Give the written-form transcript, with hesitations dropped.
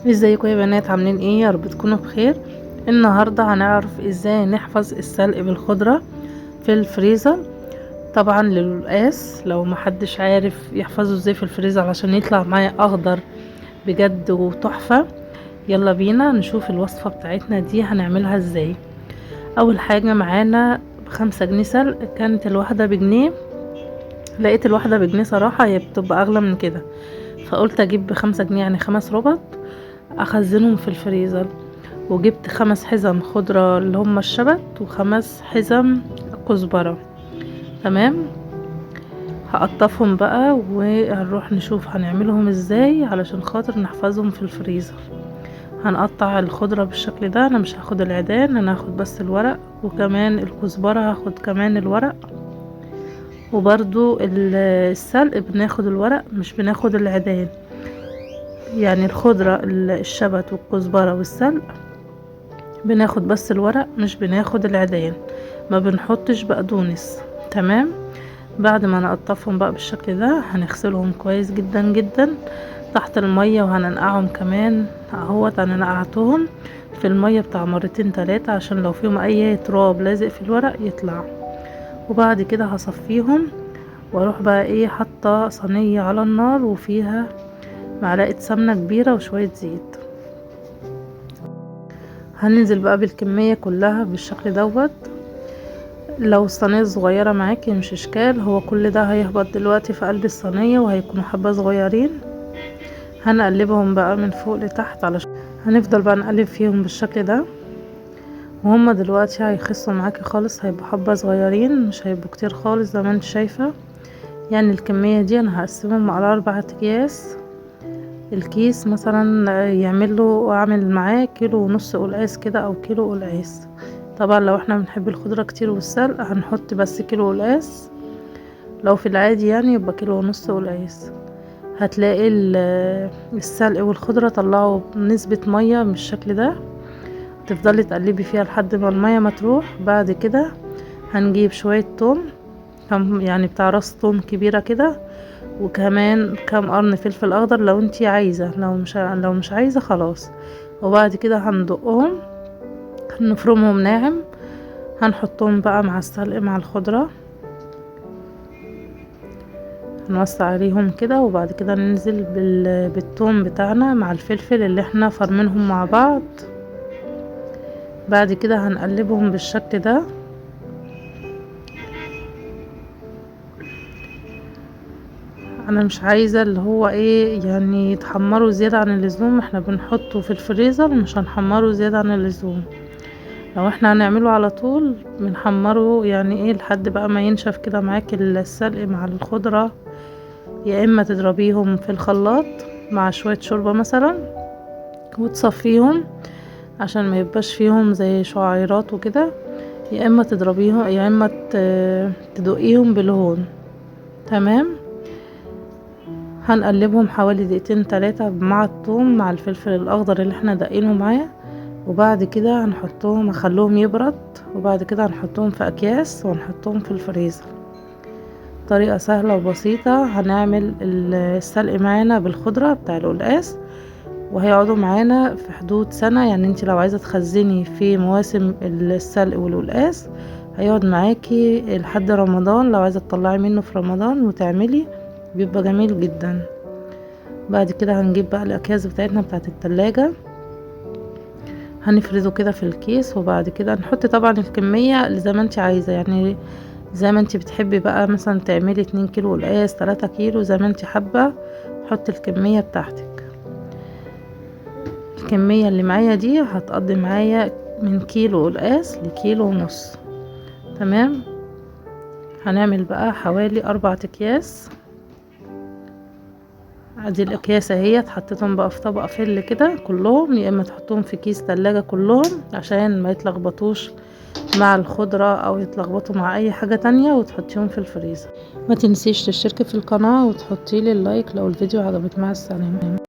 ازيكم يا بنات؟ عاملين ايه؟ يا رب تكونوا بخير. النهارده هنعرف ازاي نحفظ السلق بالخضره في الفريزر. طبعا للقلقاس لو محدش عارف يحفظه ازاي في الفريزر عشان يطلع معايا اخضر بجد وتحفه. يلا بينا نشوف الوصفة بتاعتنا دي هنعملها ازاي. اول حاجة معانا ب5 جنيه سلق، كانت الواحدة بجنيه، لقيت الواحدة بجنيه صراحة هي بتبقى اغلى من كده، فقلت اجيب ب5 جنيه يعني 5 ربط اخزنهم في الفريزر. وجبت 5 حزم خضرة اللي هم الشبت و5 حزم كزبرة. تمام، هقطفهم بقى وهنروح نشوف هنعملهم ازاي علشان خاطر نحفظهم في الفريزر. هنقطع الخضرة بالشكل ده، انا مش هاخد العيدان، انا هاخد بس الورق، وكمان الكزبرة هاخد كمان الورق، وبرضو السلق بناخد الورق مش بناخد العيدان. يعني الخضرة الشبت والكزبرة والسلق بناخد بس الورق مش بناخد العيدان، ما بنحطش بقدونس. تمام، بعد ما نقطفهم بقى بالشكل ده هنغسلهم كويس جدا جدا تحت المية، وهننقعهم كمان اهوت. انا نقعتهم في المية بتاع مرتين تلاتة عشان لو فيهم اي تراب لازق في الورق يطلع. وبعد كده هصفيهم واروح بقى حاطة صينية على النار وفيها معلقة سمنة كبيرة وشوية زيت. هننزل بقى بالكمية كلها بالشكل دوت. لو الصينية صغيرة معاكي مش اشكال، هو كل ده هيهبط دلوقتي في قلب الصينية وهيكونوا حبة صغيرين. هنقلبهم بقى من فوق لتحت علشان هنفضل بقى نقلب فيهم بالشكل ده، وهم دلوقتي هيخسوا معاكي خالص، هيبقوا حبة صغيرين مش هيبقوا كتير خالص زي ما انت شايفة. يعني الكمية دي انا هقسمهم على 4 اكياس. الكيس مثلا يعمل له، اعمل معاه 1.5 كيلو قلقاس كده او كيلو قلقاس. طبعا لو احنا بنحب الخضرة كتير والسلق هنحط بس كيلو قلقاس، لو في العادي يعني يبقى 1.5 كيلو قلقاس. هتلاقي السلق والخضرة طلعوا نسبة مية بالشكل ده، تفضلي تقلبي فيها لحد ما المية ما تروح. بعد كده هنجيب شوية توم، يعني بتاع راس توم كبيرة كده، وكمان كام قرن فلفل اخضر لو انتي عايزة، لو مش عايزة خلاص. وبعد كده هندقهم، هنفرمهم ناعم، هنحطهم بقى مع السلق مع الخضرة، هنوسع عليهم كده. وبعد كده ننزل بالثوم بتاعنا مع الفلفل اللي احنا فرمينهم مع بعض. بعد كده هنقلبهم بالشكل ده. انا مش عايزة اللي هو يعني يتحمروا زيادة عن اللزوم، احنا بنحطه في الفريزر مش هنحمره زيادة عن اللزوم. لو احنا هنعمله على طول بنحمره يعني لحد بقى ما ينشف كده معاك السلق مع الخضرة، يا اما تضربيهم في الخلاط مع شوية شوربة مثلا وتصفيهم عشان ما يبقاش فيهم زي شعيرات وكده، يا اما تضربيهم يا اما تدقيهم بالهون. تمام، هنقلبهم حوالي دقيقتين تلاتة مع الثوم مع الفلفل الاخضر اللي احنا دقينه معاه. وبعد كده هنخلوهم يبرد، وبعد كده هنحطهم في اكياس ونحطهم في الفريزر. طريقة سهلة وبسيطة. هنعمل السلق معانا بالخضرة بتاع القلقاس، وهيقعدوا معانا في حدود سنة. يعني انت لو عايزة تخزني في مواسم السلق والقلقاس هيقعد معاكي لحد رمضان، لو عايزة تطلعي منه في رمضان وتعملي بيبقى جميل جدا. بعد كده هنجيب بقى الاكياس بتاعتنا بتاعت التلاجة، هنفرده كده في الكيس، وبعد كده نحط طبعا الكمية اللي زي ما انت عايزة، يعني زي ما انت بتحبي بقى، مثلا تعملي 2 كيلو قلقاس 3 كيلو زي ما انت حابة، حطي الكمية بتاعتك. الكمية اللي معايا دي هتقضي معايا من كيلو قلقاس لكيلو ونص. تمام، هنعمل بقى حوالي 4 اكياس. ادي الاكياس اهي، حطيتهم بقى في طبق فل كده كلهم، يا اما تحطهم في كيس تلاجة كلهم عشان ما يتلخبطوش مع الخضرة او يتلخبطوا مع اي حاجة تانية، وتحطيهم في الفريزر. ما تنسيش تشتركي في القناة وتحطي لي اللايك لو الفيديو عجبك. مع السلامة.